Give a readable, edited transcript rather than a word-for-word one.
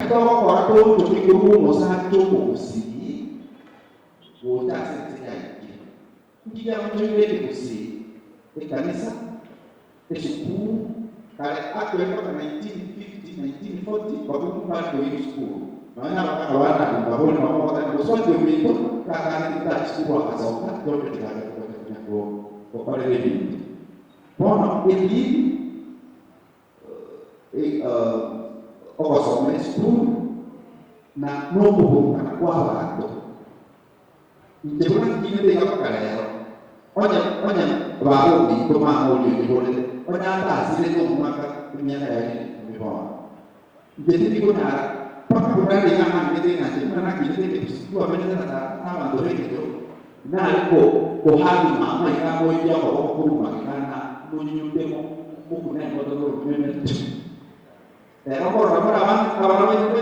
togokora toonchoke korwa omosacha omogusii gocha ase ense yaikire? Nki kiaonchoire ekegusii? Ekanisa, esukuru, kare actually mpaka 1950, 1940 bakungu mbare koirwa sukuru. Nonya na abagaka ba Nabi mbabori nabo bagoteba mosubati ominto kakanete tachi sukuru agasoka chiombe chigacha kogocha konya gokorera ebinto. Bono edini ogosoma esukuru na nokoburukana kw'abanto. Inche buna nkinete iga mpaka rero, onye onye baba ominto mama oria onyiborete, onye atasirete omwaka emiaka yaye ikomi bono, inche tindi konyara mpaka buna rende iga nangete ng'a inche buna nakinete ekegusi twamenyete na tata na abanto b'ekenyoro, nare ko kohagi mama iga amoikia okoboko korwa magega na monyunyunte mokune engoto noromeme. Rero nkorora more abande abaramenyete.